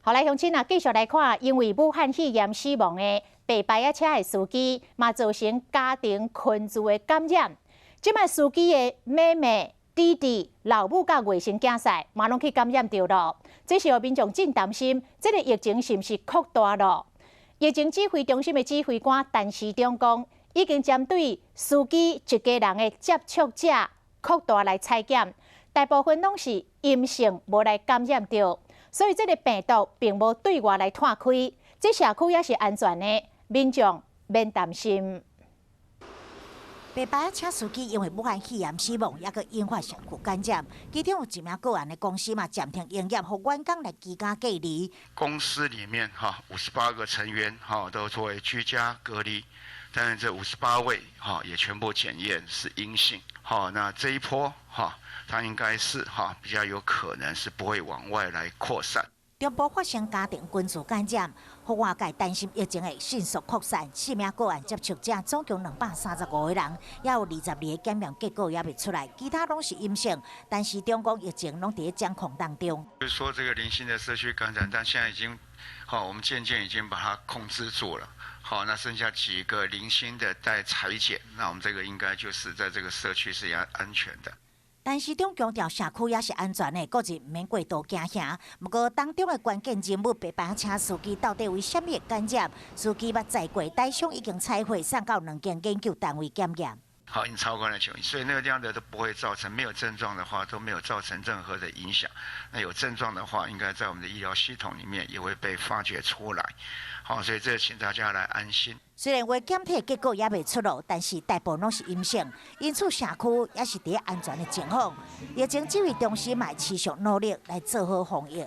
好來，鄉親啊，繼續來看，因為武漢肺炎死亡的白牌仔車的司機，嘛造成家庭群聚的感染。這擺司機的妹妹、弟弟、老母佮外甥囝婿，嘛攏去感染著囉。這是予民眾真擔心，這个疫情是毋是擴大囉？疫情指揮中心的指揮官陳時中講，已經針對司機一家人的接觸者擴大來採檢，大部分攏是陰性，無來感染著。所以這个病毒並無對外來湠開，這社區也是安全的，民眾免擔心。白牌車司機因為武漢肺炎死亡，抑閣引發社區感染。其中有一名個案的公司嘛暫停營業，予員工來居家隔離。公司裡面哈58個成員哈都作為居家隔離，但是這58位哈也全部檢驗是陰性。好，那這一波哈，它應該是哈比較有可能是不會往外來擴散。中部發生家庭群聚感染，予外界擔心疫情會迅速擴散。四名個案接觸者總共235個人，也有22個檢驗結果猶未出來，其他攏是陰性。但是中國疫情攏佇掌控當中。就是說這個零星的社區感染，但現在已經，好，我們漸漸已經把它控制住了。好，那剩下幾個零星的待採檢，那我們這個應該就是在這個社區是安安全的。陳時中強調，社區也是安全的，閣是毋免過度驚嚇。毋過當中的關鍵人物白牌車司機到底為啥物會感染？司機捌載過台商已經採血送到兩間研究單位檢驗。好，你超關的情況，所以那個樣的都不會造成沒有症狀的話都沒有造成任何的影響。那有症狀的話，應該在我們的醫療系統裡面也會被發覺出來。好，所以這請大家來安心。雖然話檢體結果猶未出爐，但是大部分攏是陰性，因此社區也是佇安全的情況。疫情指揮中心嘛持續努力來做好防疫。